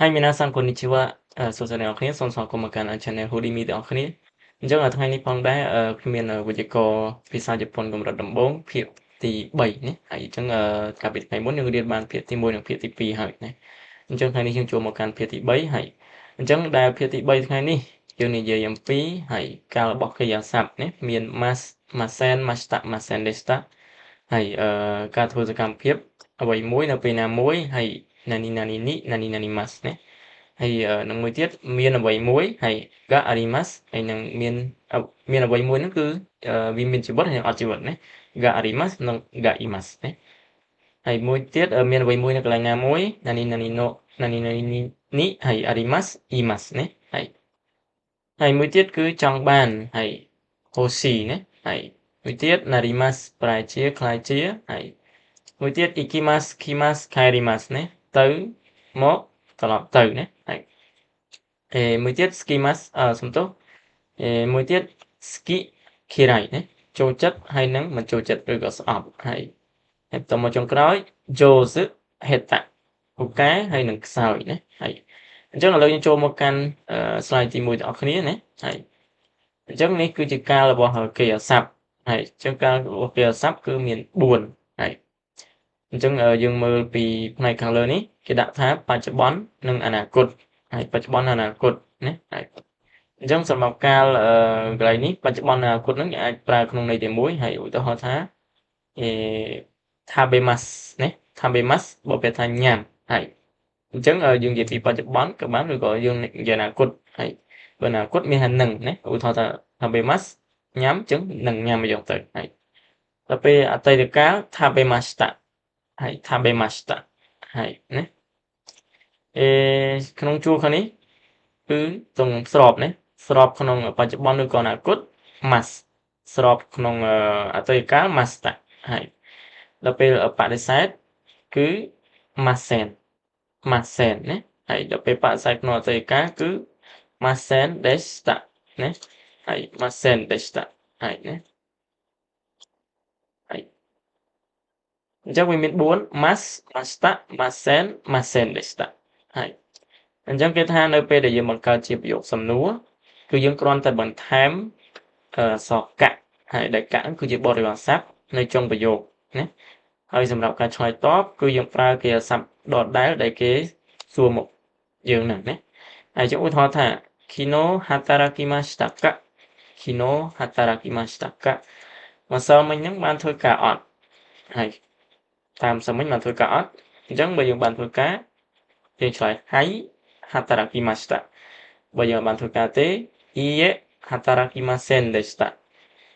ហើយ皆さんこんにちはសួស្តីអ្នកនរគ្នាសូមស្វាគមន៍មកកាន់ Channel Houdini ទាំងអស់គ្នាអញ្ចឹងថ្ងៃនេះផងដែរខ្ញុំមានវិទ្យាករភាសាជប៉ុនកម្រិតដំបូងភាគទី3ណាហើយអញ្ចឹងកាលពីថ្ងៃមុនយើងរៀនបានភាគទី1និងភាគទី2ហើយណាអញ្ចឹងថ្ងៃនេះយើងចូលមកកាន់ភាគទី3ហើយអញ្ចឹងដែលភាគទី3ថ្ងៃនេះយើងនិយាយអំពីហើយកាលរបស់កិរិយាសព្ទណាមាន mas masen mashita masen deshita ហើយការធ្វើសកម្មភាពអ្វីមួយនៅពេលណាមួយហើយ nani nani ni nani nani mas ណាហើយនឹងមួយទៀតមានអ្វីមួយហើយ ga arimas ហើយនឹងមានមានអ្វីមួយហ្នឹងគឺវាមានជីវិតហើយអត់ជីវិតណា ga arimas និង ga imas ណាហើយមួយទៀតមានអ្វីមួយនៅកន្លែងណាមួយ nani nani no nani nani ni ហើយ arimas imas ណាហើយហើយមួយទៀតគឺចង់បានហើយ hoshi ណាហើយមួយទៀត narimas ប្រែជាក្លាយជាហើយមួយទៀត ikimas kimas kairimas ណាទៅមកត្រឡប់ទៅណាហើយអេមួយទៀត skimas អឺសំទោសអេមួយទៀត ski kirai ណាចូលចិត្តហើយនឹងមិនចូលចិត្តឬក៏ស្អប់ហើយហើយបន្តមកចុងក្រោយ jozu heta ពូកែហើយនឹងខ្សោយណាហើយអញ្ចឹងឥឡូវយើងចូលមកកាន់ slide ទី1ទាំងអស់គ្នាណាហើយអញ្ចឹងនេះគឺជាកាលរបស់កិរិយាសព្ទហើយអញ្ចឹងកាលរបស់កិរិយាសព្ទគឺមាន4ហើយអញ្ចឹងយើងមើលពីផ្នែកខាងលើនេះគេដាក់ថាបច្ចុប្បន្ននិងអនាគតហើយបច្ចុប្បន្នអនាគតណាហើយអញ្ចឹងសម្រាប់កាលកន្លែងនេះបច្ចុប្បន្នអនាគតហ្នឹងអាចប្រើក្នុងន័យតែមួយហើយឧទាហរណ៍ថាអេ tabemas ណា tabemas បើប្រែថាញ៉ាំហើយអញ្ចឹងយើងនិយាយពីបច្ចុប្បន្នក៏បានឬក៏យើងនិយាយអនាគតហើយបើអនាគតមានថានឹងណាឧទាហរណ៍ថា tabemas ញ៉ាំអញ្ចឹងនឹងញ៉ាំអញ្ចឹងទៅហើយដល់ពេលអតីតកាល tabemashita ហើយ tabemashita ហើយណាអេក្នុងជួរខាងនេះគឺទងស្របណាស្របក្នុងបច្ចុប្បន្នឬក៏អនាគត mas ស្របក្នុងអតីតកាល mashita ហើយដល់ពេលបដិសេធគឺ masen masen ណាហើយដល់ពេលបដិសេធក្នុងអតីតកាលគឺ masen deshita ណាហើយ masen deshita ហើយណាហើយអញ្ចឹងវាមាន4 mas mashita masen masen deshita ហើយអញ្ចឹងគេថានៅពេលដែលយើងបង្កើតជាប្រយោគសំណួរគឺយើងគ្រាន់តែបន្ថែមអក្សរកៈហើយដែលកៈគឺជាបរិវារស័ព្ទនៅចុងប្រយោគណាហើយសម្រាប់ការឆ្លើយតបគឺយើងប្រើកិរិយាសព្ទដដែលដែលគេសួរមកយើងហ្នឹងណាហើយចុះឧទាហរណ៍ថា昨日働きましたか昨日働きましたかម្សិលមិញហ្នឹងបានធ្វើការអត់ហើយតាមម្សិលមិញបានធ្វើការអត់អញ្ចឹងបើយើងបានធ្វើការយើងឆ្លើយはい働きましたបើយើងបានធ្វើការទេいいえ働きませんでした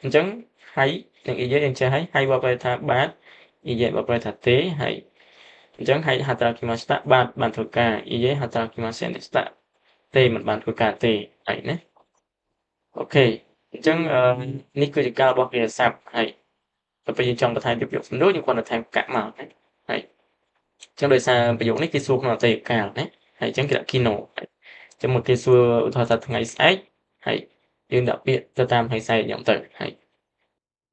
អញ្ចឹងはいនិងいいえយើងចេះហើយはいបើប្រែថាបាទいいえបើប្រែថាទេហើយអញ្ចឹងはい働きましたបាទបានធ្វើការいいえ働きませんでしたទេមិនបានធ្វើការទេហើយណាOK អញ្ចឹងនេះគឺជាកាលរបស់កិរិយាសព្ទហើយដល់ពេលយើងចង់បន្ថែមប្រយោគសំណួរយើងគ្រាន់តែថែមកាក់មកណាហើយអញ្ចឹងដោយសារប្រយោគនេះគេសួរក្នុងអតីតកាលណាហើយអញ្ចឹងគេដាក់ 昨日 អញ្ចឹងមកគេសួរឧទាហរណ៍ថាថ្ងៃស្អែកហើយយើងដាក់ពាក្យទៅតាមថ្ងៃស្អែកអញ្ចឹងទៅហើយ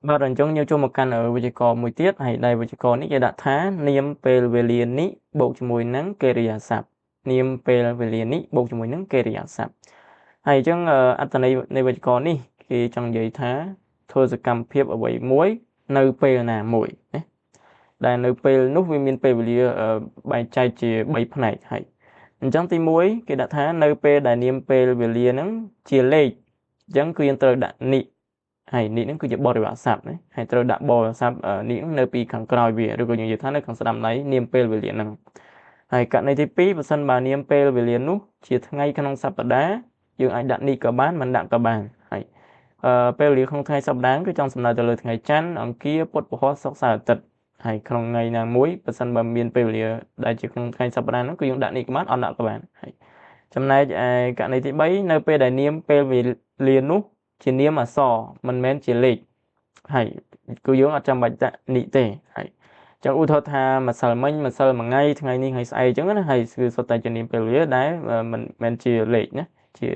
បាទអញ្ចឹងយើងចូលមកកាន់វិទ្យាករមួយទៀតហើយដែលវិទ្យាករនេះគេដាក់ថានាមពេលវេលានេះបូកជាមួយនឹងកិរិយាសព្ទនាមពេលវេលានេះបូកជាមួយនឹងកិរិយាសព្ទហើយអញ្ចឹងអត្ថន័យនៃវិទ្យាករនេះគេចង់និយាយថាធ្វើសកម្មភាពអ្វីមួយនៅពេលណាមួយណាដែលនៅពេលនោះវាមានពេលវេលាបែងចែកជា3ផ្នែកហើយអញ្ចឹងទី1គេដាក់ថានៅពេលដែលនាមពេលវេលាហ្នឹងជាលេខអញ្ចឹងគឺយើងត្រូវដាក់ に ហើយ に ហ្នឹងគឺជាបរិវារស័ព្ទណាហើយត្រូវដាក់បរិវារស័ព្ទ に ហ្នឹងនៅពីខាងក្រោយវាឬក៏យើងនិយាយថានៅខាងស្ដាំដៃនាមពេលវេលាហ្នឹងហើយករណីទី2បើសិនបើនាមពេលវេលានោះជាថ្ងៃក្នុងសប្តាហ៍យើងអាចដាក់ に ក៏បានមិនដាក់ក៏បានហើយអឺពេលវេលាក្នុងថ្ងៃសប្តាហ៍គឺចង់សំដៅទៅលើថ្ងៃច័ន្ទអង្គារពុធព្រហស្បតិ៍សុក្រសៅរ៍អាទិត្យហើយក្នុងថ្ងៃណាមួយបើសិនបើមានពេលវេលាដែលជាក្នុងថ្ងៃសប្តាហ៍ហ្នឹងគឺយើងដាក់ に ក៏បានអត់ដាក់ក៏បានហើយចំណែកឯករណីទី3នៅពេលដែលនាមពេលវេលានោះជានាមអក្សរមិនមែនជាលេខហើយគឺយើងអត់ចាំបាច់ដាក់ に ទេហើយចឹងឧទាហរណ៍ថាម្សិលមិញម្សិលមួយថ្ងៃថ្ងៃនេះថ្ងៃស្អែកចឹងណាហើយគឺសុទ្ធតែជានាមពេលវេលាដែលមិនមែនជាលេខណាជា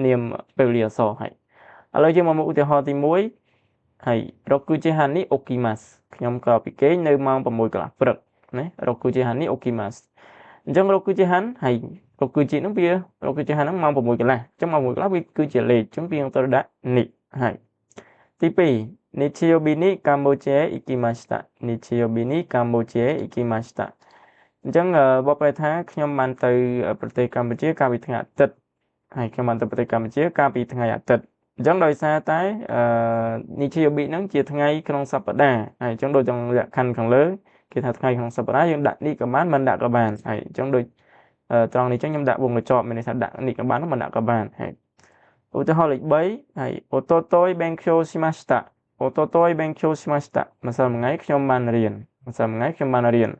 នាមពេលវេលាអក្សរហើយឥឡូវយើងមកមើលឧទាហរណ៍ទី1ហើយ 六時半に起きますខ្ញុំក្រោកពីគេងនៅម៉ោង6កន្លះព្រឹកណា 六時半に起きますអញ្ចឹង 六時半ហើយ 6じ ហ្នឹងវា6時半ហ្នឹងម៉ោង6កន្លះអញ្ចឹងម៉ោង6កន្លះវាគឺជាលេខអញ្ចឹងវាត្រូវដាក់にហើយទី2日曜日にカンボジアへ行きました日曜日にカンボジアへ行きましたអញ្ចឹងបកប្រែថាខ្ញុំបានទៅប្រទេសកម្ពុជាកាលពីថ្ងៃអាទិត្យហើយខ្ញុំបានទៅប្រទេសកម្ពុជាកាលពីថ្ងៃអាទិត្យអញ្ចឹងដោយសារតែ日曜日ហ្នឹងជាថ្ងៃក្នុងសប្តាហ៍ហើយអញ្ចឹងដូចtrongលក្ខខណ្ឌខាងលើគេថាថ្ងៃក្នុងសប្តាហ៍យើងដាក់នេះក៏បានមិនដាក់ក៏បានហើយអញ្ចឹងដូចត្រង់នេះអញ្ចឹងខ្ញុំដាក់វងកញ្ចក់មានន័យថាដាក់នេះក៏បានមិនដាក់ក៏បានហើយឧទាហរណ៍លេខ3ហើយおととい勉強しましたおととい勉強しましたម្សិលមិញខ្ញុំបានរៀនម្សិលមិញខ្ញុំបានរៀន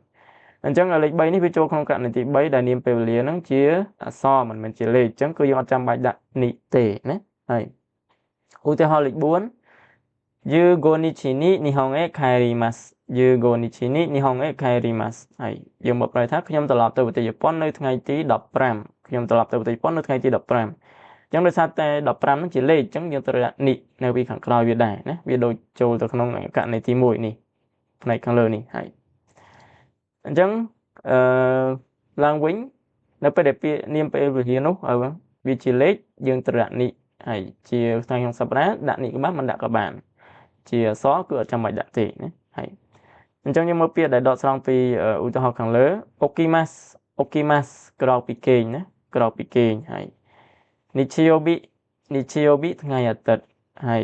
អញ្ចឹងលេខ3នេះវាចូលក្នុងករណីទី3ដែលនាមពេលវេលាហ្នឹងជាអក្សរមិនមែនជាលេខអញ្ចឹងគឺយើងអត់ចាំបាច់ដាក់នេះទេណាហើយឧទាហរណ៍លេខ415日に日本へ帰ります15日に日本へ帰りますហើយយើងមកប្រែថាខ្ញុំត្រឡប់ទៅប្រទេសជប៉ុននៅថ្ងៃទី15ខ្ញុំត្រឡប់ទៅប្រទេសជប៉ុននៅថ្ងៃទី15អញ្ចឹងដោយសារតែ15ហ្នឹងជាលេខអញ្ចឹងយើងត្រូវដាក់នេះនៅពីខាងក្រោយវាដែរណាវាដូចចូលទៅក្នុងករណីទី1នេះផ្នែកខាងលើនេះហើយអញ្ចឹងអឺឡើងវិញនៅពេលដែលពាក្យនាមពេលវេលានោះវាជាលេខយើងត្រូវដាក់នេះហើយជាថ្ងៃក្នុងសប្តាហ៍ដាក់នេះក៏បានមិនដាក់ក៏បានជាអក្សរគឺអត់ចាំបាច់ដាក់ទេណាហើយអញ្ចឹងយើងមើលពាក្យដែលដកស្រង់ពីឧទាហរណ៍ខាងលើ 起きます 起きます ក្រោកពីគេងណាក្រោកពីគេងហើយ日曜日日曜日ថ្ងៃអាទិត្យហើយ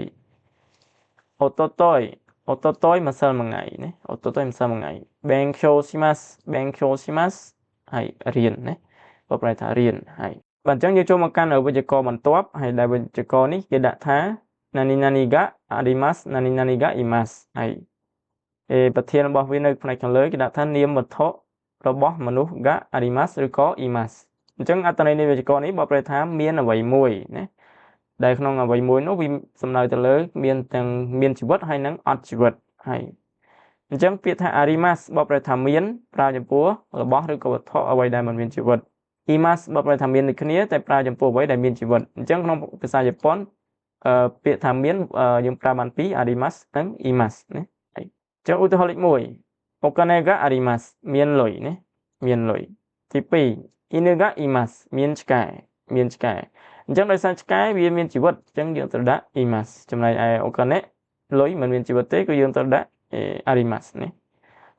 おとといおとといម្សិលមួយថ្ងៃណាおとといម្សិលមួយថ្ងៃ勉強します勉強しますហើយរៀនណាបើប្រែថារៀនហើយបាទអញ្ចឹងយើងចូលមកកាន់វេយ្យាករណ៍បន្ទាប់ហើយដែលវេយ្យាករណ៍នេះគេដាក់ថា何々があります何々がいますហើយប្រធានរបស់វានៅផ្នែកខាងលើគេដាក់ថានាមវត្ថុរបស់មនុស្សがありますឬក៏いますអញ្ចឹងអត្ថន័យនៃវេយ្យាករណ៍នេះបើប្រែថាមានអ្វីមួយណាដែលក្នុងអ្វីមួយនោះវាសំដៅទៅលើមានទាំងមានជីវិតហើយនិងអត់ជីវិតហើយអញ្ចឹងពាក្យថា あります បើប្រែថាមានប្រើចំពោះរបស់ឬក៏វត្ថុអ្វីដែលមិនមានជីវិត います បើប្រែថាមានដូចគ្នាតែប្រើចំពោះអ្វីដែលមានជីវិតអញ្ចឹងក្នុងភាសាជប៉ុនពាក្យថាមានយើងប្រើបានពីរ あります និង います ណាហើយអញ្ចឹងឧទាហរណ៍លេខ1お金がありますមានលុយណាមានលុយទី2犬がいますមានឆ្កែមានឆ្កែអញ្ចឹងដោយសារឆ្កែវាមានជីវិតអញ្ចឹងយើងត្រូវដាក់ います ចំណែកឯ お金 លុយមិនមានជីវិតទេគឺយើងត្រូវដាក់ あります ណា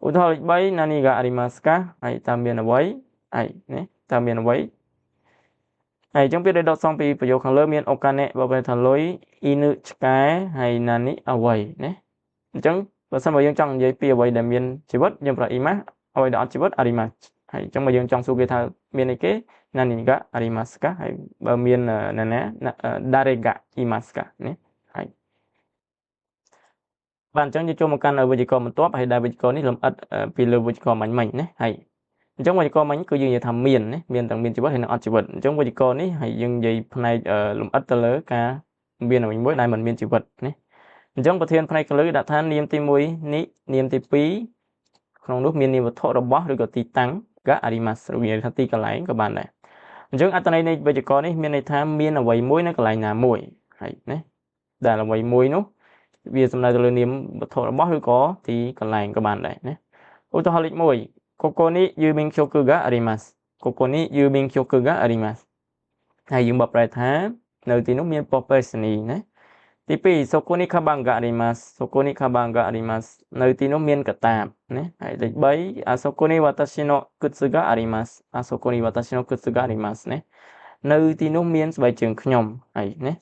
ឧទាហរណ៍លេខ3何がありますかហើយតើមានអ្វីហើយណាតើមានអ្វីហើយអញ្ចឹងពាក្យដែលដកស្រង់ពីប្រយោគខាងលើមាន お金 បើប្រែថាលុយ 犬 ឆ្កែហើយ 何 អ្វីណាអញ្ចឹងបើសិនបើយើងចង់និយាយពីអ្វីដែលមានជីវិតយើងប្រើ います អ្វីដែលអត់ជីវិត あります ហើយអញ្ចឹងបើយើងចង់សួរគេថាមានអីគេ何がありますかហើយបើមានណាណា誰がいますかណាហើយបាទអញ្ចឹងយើងចូលមកកាន់វេយ្យាករណ៍បន្ទាប់ហើយដែលវេយ្យាករណ៍នេះលម្អិតពីលើវេយ្យាករណ៍មិញមិញណាហើយអញ្ចឹងវេយ្យាករណ៍មិញគឺយើងនិយាយថាមានណាមានទាំងមានជីវិតហើយនិងអត់ជីវិតអញ្ចឹងវេយ្យាករណ៍នេះហើយយើងនិយាយផ្នែកលម្អិតទៅលើការមានអ្វីមួយដែលមិនមានជីវិតណាអញ្ចឹងប្រធានផ្នែកខាងលើដាក់ថានាមទី1នេះនាមទី2ក្នុងនោះមាននាមវត្ថុរបស់ឬក៏ទីតាំង がありますឬនិយាយថាទីកន្លែងក៏បានដែរអញ្ចឹងអត្ថន័យនៃវេយ្យាករណ៍នេះមានន័យថាមានអ្វីមួយនៅកន្លែងណាមួយហើយណាដែលអ្វីមួយនោះវាសំដៅទៅលើនាមវត្ថុរបស់ឬក៏ទីកន្លែងក៏បានដែរណាឧទាហរណ៍លេខ1ここに郵便局がありますここに郵便局がありますហើយយើងបកប្រែថានៅទីនោះមានប៉ុស្តិ៍ប្រៃសណីយ៍ណាទី2そこにカバンがありますそこにカバンがありますនៅទីនោះមានកតាបណាហើយលេខ3あそこに私の靴がありますあそこに私の靴がありますណានៅទីនោះមានស្បែកជើងខ្ញុំហើយណា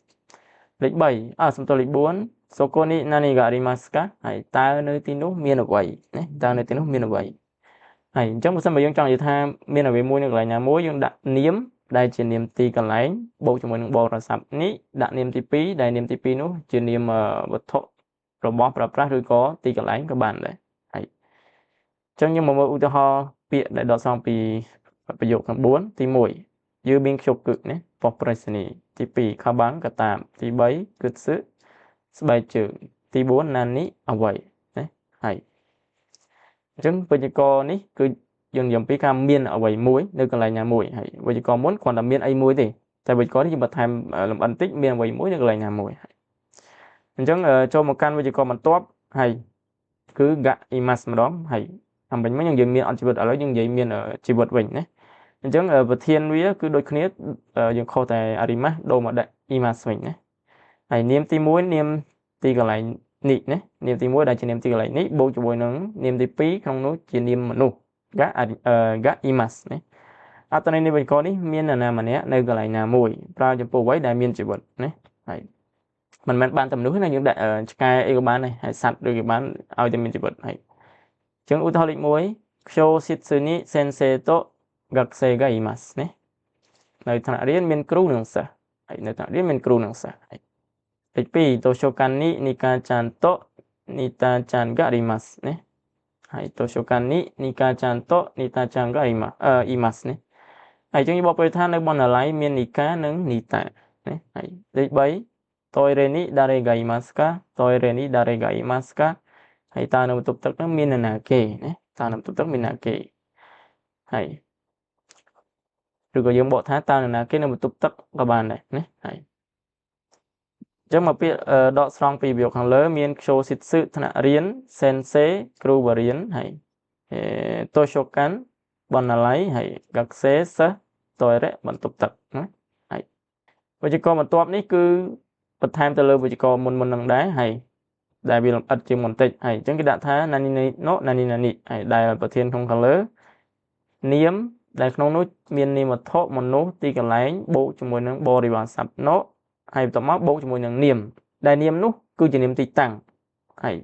លេខ3អសំទោសលេខ4そこに何がありますかហើយតើនៅទីនោះមានអ្វីណាតើនៅទីនោះមានអ្វីហើយអញ្ចឹងបើសិនបើយើងចង់និយាយថាមានអ្វីមួយនៅកន្លែងណាមួយយើងដាក់នាមដែលជានាមទីកន្លែងបូកជាមួយនឹងបរិស័ព្ទនេះដាក់នាមទី2ដែលនាមទី2នោះជានាមវត្ថុរបស់ប្រើប្រាស់ឬក៏ទីកន្លែងក៏បានដែរហើយអញ្ចឹងយើងមកមើលឧទាហរណ៍ពាក្យដែលដកស្រង់ពីប្រយោគទាំង4ទី1郵便局ណាប៉ុស្តិ៍ប្រៃសណីយ៍ទី2カバンកតាបទី3靴ស្បែកជើងទី4何អ្វីណាហើយអញ្ចឹងវេយ្យាករណ៍នេះគឺយើងនិយាយពីការមានអ្វីមួយនៅកន្លែងណាមួយហើយវេយ្យាករណ៍មុនគ្រាន់តែមានអីមួយទេតែវេយ្យាករណ៍នេះយើងបន្ថែមលម្អិតបន្តិចមានអ្វីមួយនៅកន្លែងណាមួយហើយអញ្ចឹងចូលមកកាន់វេយ្យាករណ៍បន្ទាប់ហើយគឺがいますម្ដងហើយអំបញ្ញមិញយើងនិយាយមានអត់ជីវិតឥឡូវយើងនិយាយមានជីវិតវិញណា អញ្ចឹងប្រធានវាគឺដូចគ្នាយើងខុសតែអារីម៉ាស់ដូរមកដាក់អ៊ីម៉ាស់វិញណាហើយនាមទី1នាមទីកន្លែងនេះណានាមទី1ដែលជានាមទីកន្លែងនេះបូកជាមួយនឹងនាមទី2ក្នុងនោះជានាមមនុស្សហ្កាអ៊ីម៉ាស់ណាអត្ថន័យនៃវេយ្យាករណ៍នេះមាននរណាម្នាក់នៅកន្លែងណាមួយប្រើចំពោះអ្វីដែលមានជីវិតណាហើយមិនមែនបានតែមនុស្សណាយើងដាក់ឆ្កែអីក៏បានដែរហើយសត្វឬក៏បានឲ្យតែមានជីវិតហើយអញ្ចឹងឧទាហរណ៍លេខ1教室に先生と学生がいますねនៅថ្នាក់រៀនមានគ្រូនិងសិស្សហើយនៅថ្នាក់រៀនមានគ្រូនិងសិស្សហើយលេខ2図書館にニカちゃんとニタちゃんがありますねហើយ図書館にニカちゃんとニタちゃんがいますねហើយចឹងយើងបកប្រែថានៅបណ្ណាល័យមាននីកានិងនីតាណាហើយលេខ3トイレに誰がいますかトイレに誰がいますかហើយតើនៅបន្ទប់ទឹកហ្នឹងមាននរណាគេណាតើនៅបន្ទប់ទឹកមាននរណាគេហើយឬក៏យើងបកថាតើនរណាគេនៅបន្ទប់ទឹកក៏បានដែរណាហើយអញ្ចឹងមកពាក្យដកស្រង់ពីប្រយោគខាងលើមាន教室ថ្នាក់រៀន先生គ្រូបរិញ្ញាហើយ図書館បណ្ណាល័យហើយ学生សិស្សトイレបន្ទប់ទឹកណាហើយវេយ្យាករណ៍បន្ទាប់នេះគឺបន្ថែមទៅលើវេយ្យាករណ៍មុនមុននឹងដែរហើយដែលវាលម្អិតជាងបន្តិចហើយអញ្ចឹងគេដាក់ថាណានីណូណានីណានីហើយដែលប្រធានក្នុងខាងលើនាមដែលក្នុងនោះមាននាមវត្ថុមនុស្សទីកន្លែងបូកជាមួយនឹងបរិវារស័ព្ទណូហើយបន្ទាប់មកបូកជាមួយនឹងនាមដែលនាមនោះគឺជានាមទីតាំងហើយ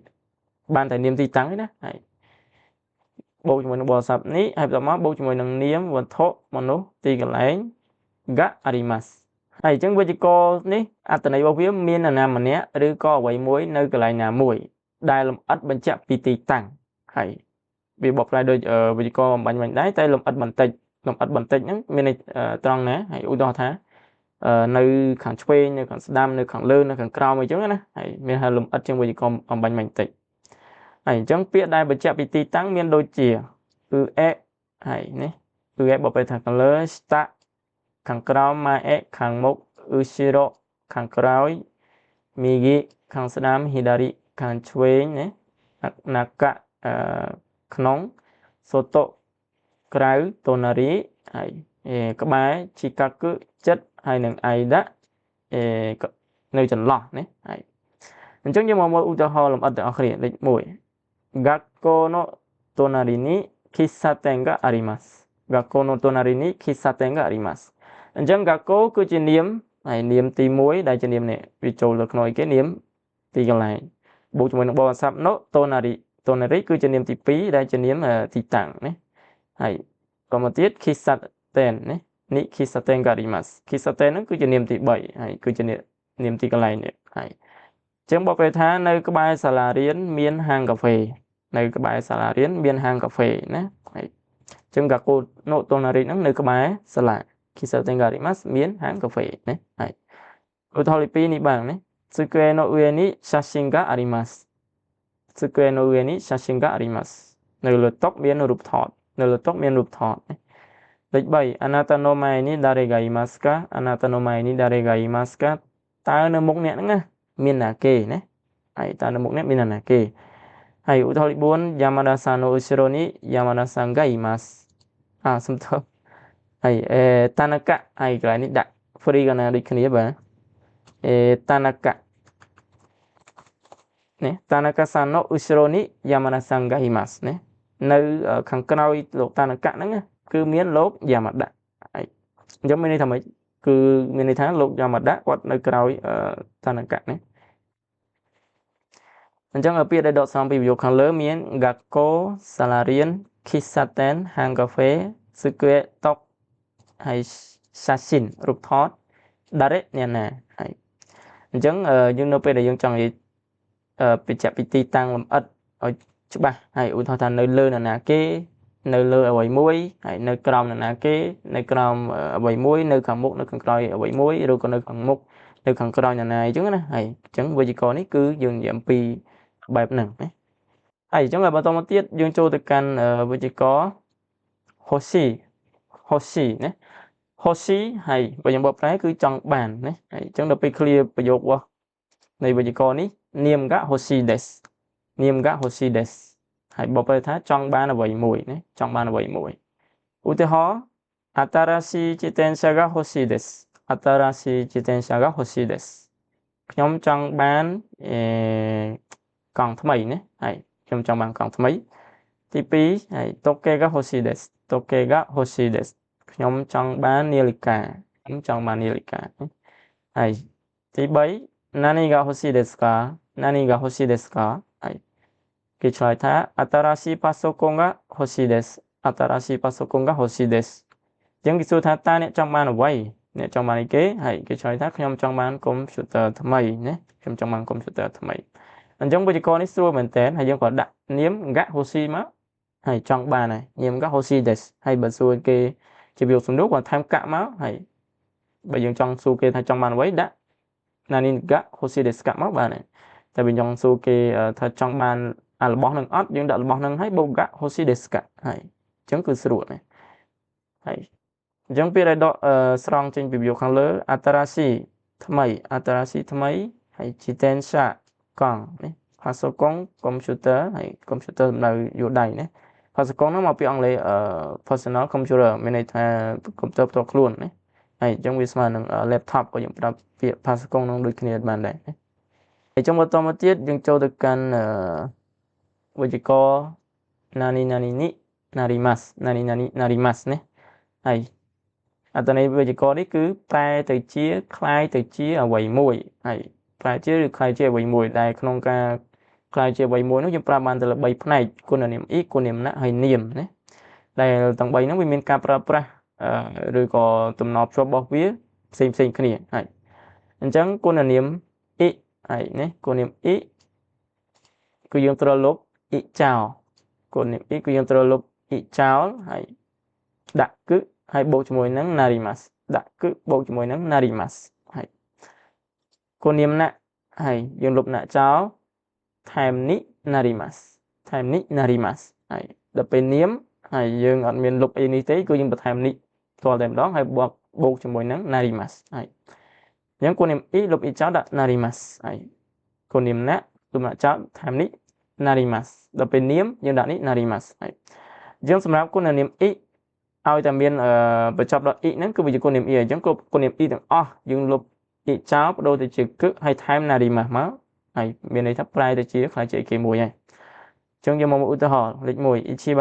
បានតែនាមទីតាំងឯណាហើយបូកជាមួយនឹងបរិស័ព្ទនេះហើយបន្ទាប់មកបូកជាមួយនឹងនាមវត្ថុមនុស្សទីកន្លែងがありますហើយអញ្ចឹងវេយ្យាករណ៍នេះអត្ថន័យរបស់វាមាននរណាម្នាក់ឬក៏អ្វីមួយនៅកន្លែងណាមួយដែលលម្អិតបញ្ជាក់ពីទីតាំងហើយវាបកប្រែដូចវេយ្យាករណ៍បំបញ្ញមិញដែរតែលម្អិតបន្តិចលម្អិតបន្តិចហ្នឹងមានន័យត្រង់ណាហើយឧទាហរណ៍ថានៅខាងឆ្វេងនៅខាងស្ដាំនៅខាងលើនៅខាងក្រោមអីចឹងណាហើយមានថាលម្អិតជាងវេយ្យាករណ៍បំបញ្ញមិញបន្តិចហើយអញ្ចឹងពាក្យដែលបញ្ជាក់ពីទីតាំងមានដូចជាគឺអេហើយនេះគឺអេបកប្រែថាខាងលើស្តាខាងក្រោមម៉ាអេខាងមុខឧชิโรខាងក្រោយមីគីខាងស្ដាំហ៊ីដារីខាងឆ្វេងណាណាកាក្នុងសូតូក្រៅតូណារីហើយក្បែរជីកាគុចិត្តហើយនឹងអៃដានៅចន្លោះណាហើយអញ្ចឹងយើងមកមើលឧទាហរណ៍លម្អិតទាំងអស់គ្នាលេខ1学校の隣に喫茶店があります学校の隣に喫茶店がありますអញ្ចឹង学校គឺជានាមហើយនាមទី1ដែលជានាមនេះវាចូលទៅក្នុងអីគេនាមទីកន្លែងបូកជាមួយនឹងបរិស័ព្ទនោះតូណារីតូណារីគឺជានាមទី2ដែលជានាមទីតាំងណាហើយក៏មកទៀតគិសាតែនណានិគិសាតែនការីម៉ាស់គិសាតែនហ្នឹងគឺជានាមទី3ហើយគឺជានាមទីកន្លែងនេះហើយអញ្ចឹងបកប្រែថានៅក្បែរសាលារៀនមានហាងកាហ្វេនៅក្បែរសាលារៀនមានហាងកាហ្វេណាហើយអញ្ចឹងកាកូណូតូណារីហ្នឹងនៅក្បែរសាលា喫茶店がありますមានហាងកាហ្វេណាហើយឧទាហរណ៍លេខ2នេះបានណា机の上に写真があります机の上に写真がありますនៅលើតុមានរូបថតនៅលើតុមានរូបថតណាលេខ3あなたの前に誰がいますかあなたの前に誰がいますかតើនៅមុខអ្នកហ្នឹងណាមានណាគេណាហើយតើនៅមុខអ្នកមានណាគេហើយឧទាហរណ៍លេខ4山田さんの後ろに山田さんがいますអាសំទោសហើយអេតានកៈហើយកន្លែងនេះដាក់ free កណាដូចគ្នាបាទអេតានកៈនេះតានកៈさんの後ろに山田さんがいますណានៅខាងក្រោយលោកតានកៈហ្នឹងគឺមានលោកយ៉ាម៉ាដាហើយអញ្ចឹងមានន័យថាម៉េចគឺមានន័យថាលោកយ៉ាម៉ាដាគាត់នៅក្រោយតានកៈណាអញ្ចឹងពាក្យដែលដកស្រង់ពីប្រយោគខាងលើមាន学校សាលារៀន喫茶店ហាងកាហ្វេ机តុហើយ写真រូបថត誰អ្នកណាហើយអញ្ចឹងយើងនៅពេលដែលយើងចង់និយាយបញ្ជាក់ពីទីតាំងលម្អិតឲ្យច្បាស់ហើយឧទាហរណ៍ថានៅលើនរណាគេនៅលើអ្វីមួយហើយនៅក្រោមនរណាគេនៅក្រោមអ្វីមួយនៅខាងមុខនៅខាងក្រោយអ្វីមួយឬក៏នៅខាងមុខនៅខាងក្រោយនរណាអញ្ចឹងណាហើយអញ្ចឹងវេយ្យាករណ៍នេះគឺយើងនិយាយអំពីបែបហ្នឹងណាហើយអញ្ចឹងបន្តមកទៀតយើងចូលទៅកាន់វេយ្យាករណ៍ hoshi hoshi ណា hoshi ហើយបើយើងបកប្រែគឺចង់បានណាហើយអញ្ចឹងដល់ពេល clear ប្រយោគរបស់នៃវេយ្យាករណ៍នេះនាមが欲しいですនាមが欲しいですហើយបកប្រែថាចង់បានអ្វីមួយណាចង់បានអ្វីមួយឧទាហរណ៍新しい自転車が欲しいです。新しい自転車が欲しいです。ខ្ញុំចង់បានអឺកង់ថ្មីណាហើយខ្ញុំចង់បានកង់ថ្មីទី2ហើយ時計が欲しいです。時計が欲しいです。ខ្ញុំចង់បាននាឡិកាខ្ញុំចង់បាននាឡិកាហើយទី3何が欲しいですか何が欲しいですかហើយគេឆ្លើយថា新しいパソコンが欲しいです。新しいパソコンが欲しいです。អញ្ចឹងគេសួរថាតើអ្នកចង់បានអ្វីអ្នកចង់បានអីគេហើយគេឆ្លើយថាខ្ញុំចង់បានកុំព្យូទ័រថ្មីណាខ្ញុំចង់បានកុំព្យូទ័រថ្មីអញ្ចឹងវេយ្យាករណ៍នេះស្រួលមែនតើហើយយើងក៏ដាក់នាមが欲しいមកហើយចង់បានហើយនាមが欲しいですហើយបើសួរគេជាប្រយោគសំណួរគាត់ថែមកាក់មកហើយបើយើងចង់សួរគេថាចង់បានអ្វីដាក់何が欲しいですかមកបានហើយតែបើចង់សួរគេថាចង់បានអារបស់នឹងអត់យើងដាក់របស់នឹងហើយបូកが欲しいですかហើយអញ្ចឹងគឺស្រួលណាហើយអញ្ចឹងពាក្យដែលដកស្រង់ចេញពីប្រយោគខាងលើ新しいថ្មី新しいថ្មីហើយ自転車កង់នេះパソコン computer ហើយកុំព្យូទ័រសំដៅយួរដៃណាパソコンហ្នឹងមកពីអង់គ្លេស personal computer មានន័យថាកុំព្យូទ័រផ្ទាល់ខ្លួនណាហើយអញ្ចឹងវាស្មើនឹង laptop ក៏យើងប្រើពាក្យパソコンហ្នឹងដូចគ្នាបានដែរណាហើយចឹងបន្តមកទៀតយើងចូលទៅកាន់វេយ្យាករណ៍何々になります何々なりますណាហើយអត្ថន័យវេយ្យាករណ៍នេះគឺប្រែទៅជាក្លាយទៅជាអ្វីមួយហើយប្រែជាឬក្លាយជាអ្វីមួយដែលក្នុងការក្លាយជាអ្វីមួយនោះយើងប្រើបានទៅលើ3ផ្នែកគុណនាមអ៊ីគុណនាមណៈហើយនាមណាដែលទាំង3ហ្នឹងវាមានការប្រើប្រាស់ឬក៏តំណភ្ជាប់របស់វាផ្សេងផ្សេងគ្នាហើយអញ្ចឹងគុណនាមអ៊ីហើយនេះគុណនាមអ៊ីគឺយើងត្រូវលុបអ៊ីចោលគុណនាមអ៊ីគឺយើងត្រូវលុបអ៊ីចោលហើយដាក់គឺហើយបូកជាមួយនឹងなりますដាក់គឺបូកជាមួយនឹងなりますហើយគុណនាមណៈហើយយើងលុបណៈចោលថែមになりますថែមになりますហើយដល់ពេលនាមហើយយើងអត់មានលុបអីនេះទេគឺយើងបន្ថែមにផ្ទាល់តែម្ដងហើយបូកបូកជាមួយនឹងなりますហើយអញ្ចឹងគុណនាមអ៊ីលុបអ៊ីចោលដាក់なりますហើយគុណនាមណៈលុបណៈចោលថែមになりますដល់ពេលនាមយើងដាក់នេះなりますហើយអញ្ចឹងសម្រាប់គុណនាមអ៊ីឲ្យតែមានបញ្ចប់ដល់អ៊ីហ្នឹងគឺវាជាគុណនាមអ៊ីអញ្ចឹងគ្រប់គុណនាមអ៊ីទាំងអស់យើងលុបអ៊ីចោលបដូរទៅជាគឺហើយថែមなりますមកហើយមានន័យថាប្រែទៅជាក្លាយជាគេមួយហើយអញ្ចឹងយកមកឧទាហរណ៍លេខ1一番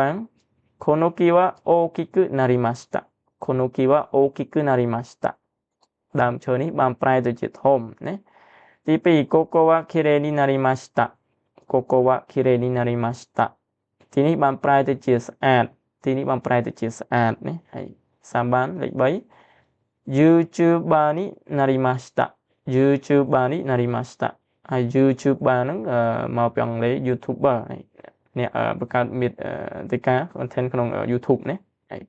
この木は大きくなりましたこの木は大きくなりましたដើមឈើនេះបានប្រែទៅជាធំណាទី2ここはきれいになりましたここはきれいになりましたទីនេះបានប្រែទៅជាស្អាតទីនេះបានប្រែទៅជាស្អាតណាហើយសាបានលេខ3 YouTuber になりました YouTuber になりましたហើយ YouTuber ហ្នឹងមកពីអង់គ្លេស YouTuber អ្នកបង្កើតមាតិកា content ក្នុង YouTube ណាហើយ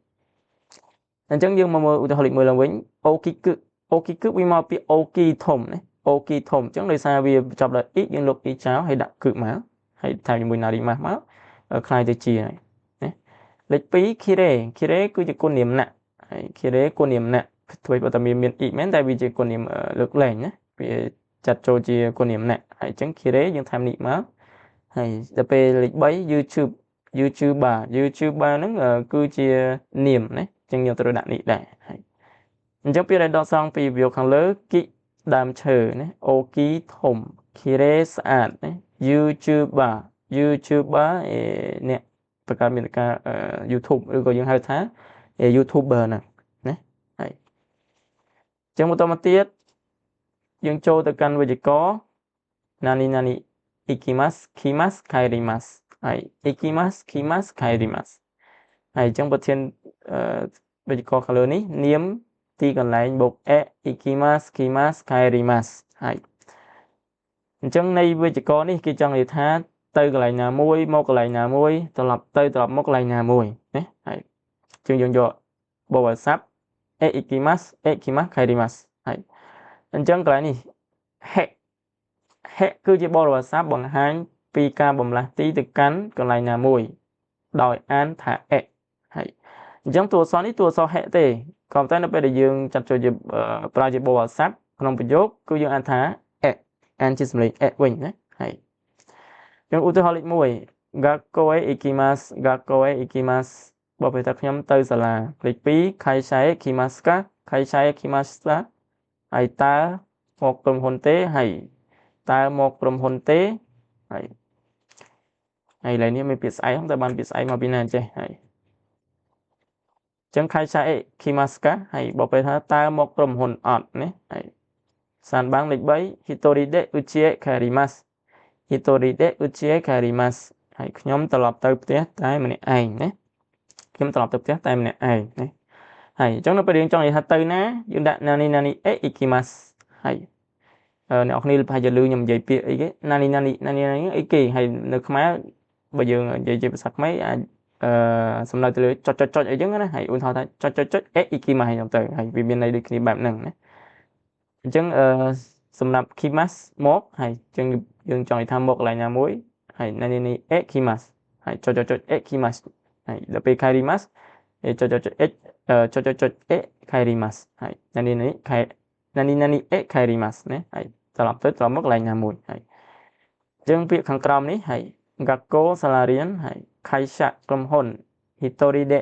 អញ្ចឹងយើងមកមើលឧទាហរណ៍លេខ1ឡើងវិញ大きく大きくវាមកពី大きいធំណា大きいធំអញ្ចឹងដោយសារវាបញ្ចប់ដោយអ៊ីយើងលុបអ៊ីចោលហើយដាក់គឺមកហើយថែមជាមួយなりますមកក្លាយទៅជាហើយណាលេខ2きれいきれいគឺជាគុណនាមណៈហើយきれいគុណនាមណៈធ្វើបើតែមានអ៊ីមែនតែវាជាគុណនាមលើកលែងណាវាចាត់ចូលជាគុណនាមណៈហើយអញ្ចឹងきれいយើងថែមនេះមកហើយដល់ពេលលេខ3 YouTube YouTuber YouTuber ហ្នឹងគឺជានាមណាអញ្ចឹងយើងត្រូវដាក់នេះដែរហើយអញ្ចឹងពាក្យដែលដកស្រង់ពីប្រយោគខាងលើគិដើមឈើណា大きいធំきれいស្អាតណា YouTuber YouTuber អ្នកបង្កើតមាតិកា YouTube ឬក៏យើងហៅថា YouTuber ហ្នឹងណាហើយអញ្ចឹងបន្តមកទៀតយើងចូលទៅកាន់វេយ្យាករណ៍何々行きます来ます帰りますហើយ行きます来ます帰りますហើយអញ្ចឹងប្រធានវេយ្យាករណ៍ខាងលើនេះនាមទីកន្លែងបូកへ行きます来ます帰りますហើយអញ្ចឹងនៃវេយ្យាករណ៍នេះគេចង់និយាយថាទៅកន្លែងណាមួយមកកន្លែងណាមួយត្រឡប់ទៅត្រឡប់មកកន្លែងណាមួយណាហើយជាងយើងយកបរិស័ព្ទへ行きますへ来ます帰りますហើយអញ្ចឹងកន្លែងនេះへへគឺជាបរិស័ព្ទបង្ហាញពីការបំលាស់ទីទៅកាន់កន្លែងណាមួយដោយអានថាអេហើយអញ្ចឹងតួអក្សរនេះតួអក្សរហេទេក៏ប៉ុន្តែនៅពេលដែលយើងចាត់ចូលជាប្រើជាបរិស័ព្ទក្នុងប្រយោគគឺយើងអានថាអេអានជាសំឡេងអេវិញណាហើយចឹងឧទាហរណ៍លេខ1学校へ行きます学校へ行きますបើពេលថាខ្ញុំទៅសាលាលេខ2会社へ来ますか会社へ来ましたហើយតើមកក្រុមហ៊ុនទេហើយតើមកក្រុមហ៊ុនទេហើយហើយឡើយនេះមានពាក្យស្អែកហ្នឹងតើបានពាក្យស្អែកមកពីណាចេះហើយចឹង会社へ来ますかហើយបើពេលថាតើមកក្រុមហ៊ុនអត់ណាហើយសានបាំងលេខ3一人で家へ帰ります一人で家へ帰りますហើយខ្ញុំត្រឡប់ទៅផ្ទះតែម្នាក់ឯងណាខ្ញុំត្រឡប់ទៅផ្ទះតែម្នាក់ឯងណាហើយអញ្ចឹងនៅពេលយើងចង់និយាយថាទៅណាយើងដាក់ណានីណានីអេអ៊ីគីម៉ាសហើយអ្នកនរគ្នាប្រហែលជាឮខ្ញុំនិយាយពាក្យអីគេណានីណានីណានីណានីអីគេហើយនៅខ្មែរបើយើងនិយាយជាភាសាខ្មែរអាចអឺសំដៅទៅលើចុចចុចចុចអីចឹងណាហើយឧទាហរណ៍ថាចុចចុចចុចអេអ៊ីគីម៉ាសហ្នឹងទៅហើយវាមានន័យដូចគ្នាបែបហ្នឹងណាអញ្ចឹងអឺសម្រាប់គីម៉ាសមកហើយអញ្ចឹងយើងចង់និយាយថាមកកន្លែងណាមួយហើយណានីនីអេគីម៉ាសហើយចុចចុចចុចអេគីម៉ាសហើយដល់ពេលខៃរីម៉ាសចុចចុចចុចចុចចុចចុចអេខៃរីម៉ាសហើយណានីនីខៃណានីណានីអេខៃរីម៉ាសណាហើយត្រឡប់ទៅត្រឡប់មកកន្លែងណាមួយហើយអញ្ចឹងពាក្យខាងក្រោមនេះហើយ学校សាលារៀនហើយ会社ក្រុមហ៊ុន一人で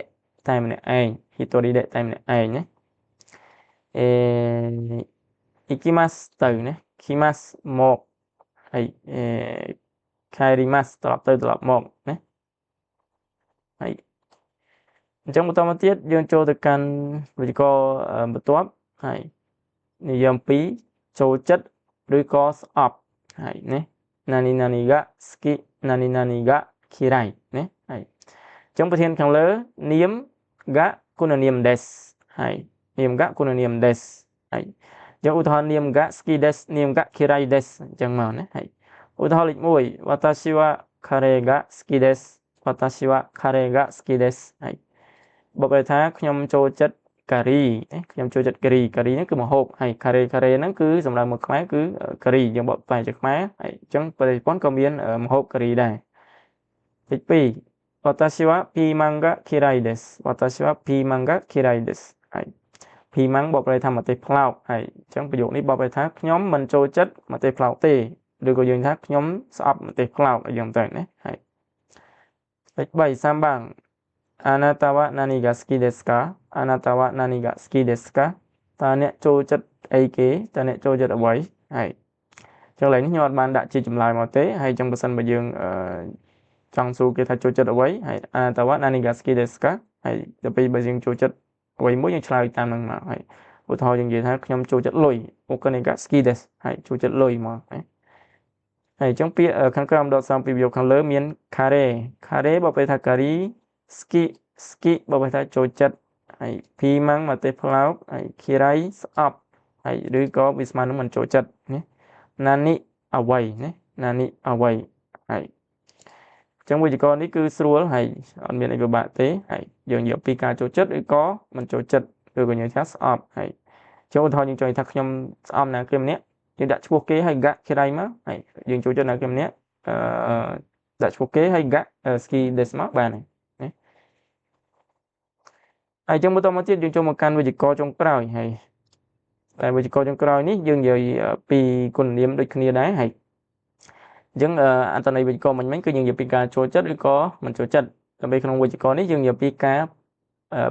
តែម្នាក់ឯង一人でតែម្នាក់ឯងណាអេ行きますទៅណា来ますមកហើយអេ帰りますត្រឡប់ទៅត្រឡប់មកណាហើយអញ្ចឹងបន្តមកទៀតយើងចូលទៅកាន់វិជ្ជាបន្ទាប់ហើយនិយម2ចូលចិត្តឬក៏ស្អប់ហើយណា何々が好き何々が嫌いណាហើយអញ្ចឹងប្រធានខាងលើនាមがគុណនាមですហើយនាមがគុណនាមですហើយអញ្ចឹងឧទាហរណ៍នាមが好きですនាមが嫌いですអញ្ចឹងមកណាហើយឧទាហរណ៍លេខ1私はカレーが好きです私はカレーが好きですហើយបើប្រែថាខ្ញុំចូលចិត្តការីខ្ញុំចូលចិត្តការីការីហ្នឹងគឺម្ហូបហើយការីការីហ្នឹងគឺសម្រាប់មកខ្មែរគឺការីយើងបកប្រែជាខ្មែរហើយអញ្ចឹងប្រទេសជប៉ុនក៏មានម្ហូបការីដែរលេខ2私はピーマンが嫌いです私はピーマンが嫌いですហើយភីម៉ាំងបកប្រែថាម្ទេសប្លោកហើយអញ្ចឹងប្រយោគនេះបកប្រែថាខ្ញុំមិនចូលចិត្តម្ទេសប្លោកទេឬក៏យើងថាខ្ញុំស្អប់ម្ទេសប្លោកអីយ៉ាងទៅណាហើយលេខ3 3បាំងあなたは何が好きですかあなたは何が好きですかតើអ្នកចូលចិត្តអីគេតើអ្នកចូលចិត្តអ្វីហើយចឹងឡើយនេះខ្ញុំអត់បានដាក់ជាចម្លើយមកទេហើយចឹងបើសិនបើយើងចង់សួរគេថាចូលចិត្តអ្វីហើយあなたは何が好きですかហើយដល់ពេលបើយើងចូលចិត្តអ្វីមួយយើងឆ្លើយតាមនឹងមកហើយឧទាហរណ៍យើងនិយាយថាខ្ញុំចូលចិត្តលុយお金が好きですហើយចូលចិត្តលុយមកហើយហើយអញ្ចឹងពាក្យខាងក្រោមដកសំពីប្រយោគខាងលើមានカレーカレーបើពេលថាការីស្គីស្គីបើថាចូលចិត្តហើយភីម៉ាំងម្ទេសប្លោកហើយខីរៃស្អប់ហើយឬក៏វាស្មើនឹងមិនចូលចិត្តណាណានីអ្វីណាណានីអ្វីហើយអញ្ចឹងវិជ្ជាករនេះគឺស្រួលហើយអត់មានអីពិបាកទេហើយយើងនិយាយពីការចូលចិត្តឬក៏មិនចូលចិត្តឬក៏យើងថាស្អប់ហើយចូលឧទាហរណ៍យើងចង់ថាខ្ញុំស្អប់ណាគេម្នាក់យើងដាក់ឈ្មោះគេហើយហ្កាខីរៃមកហើយយើងចូលចិត្តណាគេម្នាក់អឺដាក់ឈ្មោះគេហើយហ្កាស្គីដេសមកបានហើយហើយចឹងបន្តមកទៀតយើងចូលមកកាន់វិជ្ជាករចុងក្រោយហើយតែវិជ្ជាករចុងក្រោយនេះយើងនិយាយពីគុណនាមដូចគ្នាដែរហើយអញ្ចឹងអត្ថន័យវិជ្ជាករមិញមិញគឺយើងនិយាយពីការចូលចិត្តឬក៏មិនចូលចិត្តដើម្បីក្នុងវិជ្ជាករនេះយើងនិយាយពីការ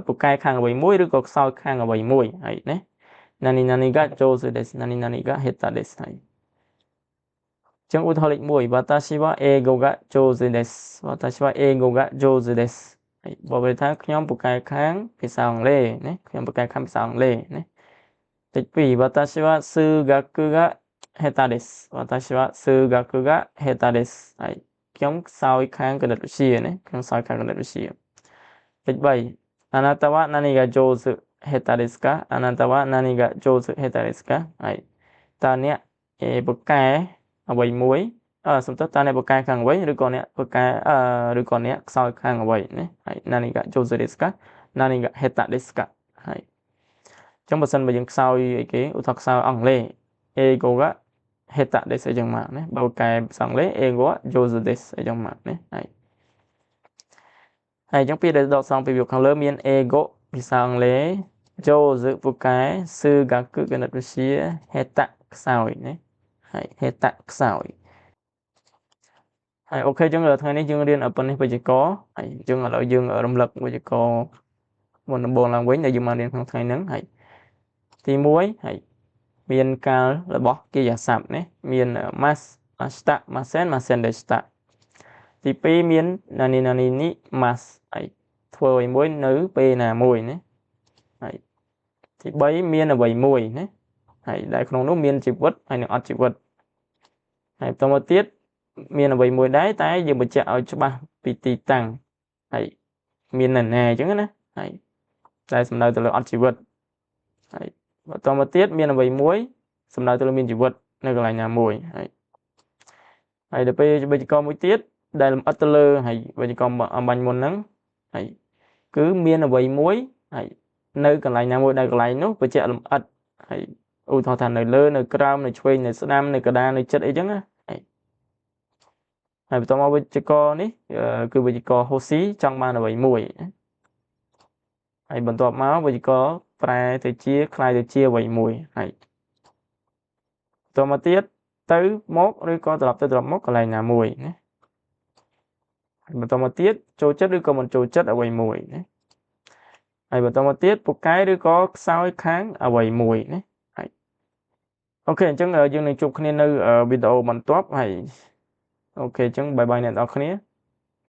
ពូកែខាងអ្វីមួយឬក៏ខ្សោយខាងអ្វីមួយហើយណា何々が上手です何々が下手ですហើយចឹងឧទាហរណ៍លេខ1私は英語が上手です私は英語が上手ですហើយបើវាថាខ្ញុំពូកែខាងភាសាអង់គ្លេសណាខ្ញុំពូកែខាងភាសាអង់គ្លេសណាលេខ2私は数学が下手です私は数学が下手ですហើយខ្ញុំខ្សោយខាងគណិតវិទ្យាណាខ្ញុំខ្សោយខាងគណិតវិទ្យាលេខ3あなたは何が上手下手ですかあなたは何が上手下手ですかហើយតើអ្នកពូកែអ្វីមួយអឺសំទោសតើអ្នកពូកែខាងអ្វីឬក៏អ្នកពូកែអឺឬក៏អ្នកខ្សោយខាងអ្វីណាហើយ何が上手ですか何が下手ですかហើយអញ្ចឹងបើសិនបើយើងខ្សោយអីគេឧទាហរណ៍ខ្សោយអង់គ្លេស英語が下手ですអីចឹងមកណាបើកែភាសាអង់គ្លេស英語は上手ですអីចឹងមកណាហើយហើយអញ្ចឹងពាក្យដែលដកស្រង់ពីប្រយោគខាងលើមាន英語ភាសាអង់គ្លេស上手ពូកែ数学គណិតវិទ្យា下手ខ្សោយណាហើយហេតៈខ្សោយ ហើយ OK អញ្ចឹងថ្ងៃនេះយើងរៀនប៉ុណ្នេះវេយ្យាករណ៍ហើយអញ្ចឹងឥឡូវយើងរំលឹកវេយ្យាករណ៍មុនដំបូងឡើងវិញដែលយើងបានរៀនក្នុងថ្ងៃហ្នឹងហើយទី1ហើយមានកាលរបស់កិរិយាសព្ទណាមាន mas masta masen masen deshita ទី2មាន nani nani ni mas ហើយធ្វើអ្វីមួយនៅពេលណាមួយណាហើយទី3មានអ្វីមួយណាហើយដែលក្នុងនោះមានជីវិតហើយនិងអត់ជីវិតហើយបន្តមកទៀតមានអ្វីមួយដែរតែយើងបញ្ជាក់ឲ្យច្បាស់ពីទីតាំងហើយមាននៅណាអញ្ចឹងណាហើយតែសំដៅទៅលើអត់ជីវិតហើយបន្តមកទៀតមានអ្វីមួយសំដៅទៅលើមានជីវិតនៅកន្លែងណាមួយហើយហើយដល់ពេលវេយ្យាករណ៍មួយទៀតដែលលម្អិតទៅលើហើយវេយ្យាករណ៍អំបញ្ញមុនហ្នឹងហើយគឺមានអ្វីមួយហើយនៅកន្លែងណាមួយដែលកន្លែងនោះបញ្ជាក់លម្អិតហើយឧទាហរណ៍ថានៅលើនៅក្រោមនៅឆ្វេងនៅស្ដាំនៅកណ្ដាលនៅចិត្តអីចឹងណាហើយហើយបន្តមកវេយ្យាករណ៍នេះគឺវេយ្យាករណ៍ហូស៊ីចង់បានអ្វីមួយហើយបន្ទាប់មកវេយ្យាករណ៍ប្រែទៅជាคล้ายទៅជាអ្វីមួយហើយបន្តមកទៀតទៅមកឬក៏ត្រឡប់ទៅត្រឡប់មកកន្លែងណាមួយណាហើយបន្តមកទៀតចូលចិត្តឬក៏មិនចូលចិត្តអ្វីមួយណាហើយបន្តមកទៀតពូកែឬក៏ខ្សោយខាងអ្វីមួយណាហើយ OK អញ្ចឹងយើងនឹងជួបគ្នានៅវីដេអូបន្ទាប់ហើយ OK អញ្ចឹង bye bye អ្នកនរគ្នា។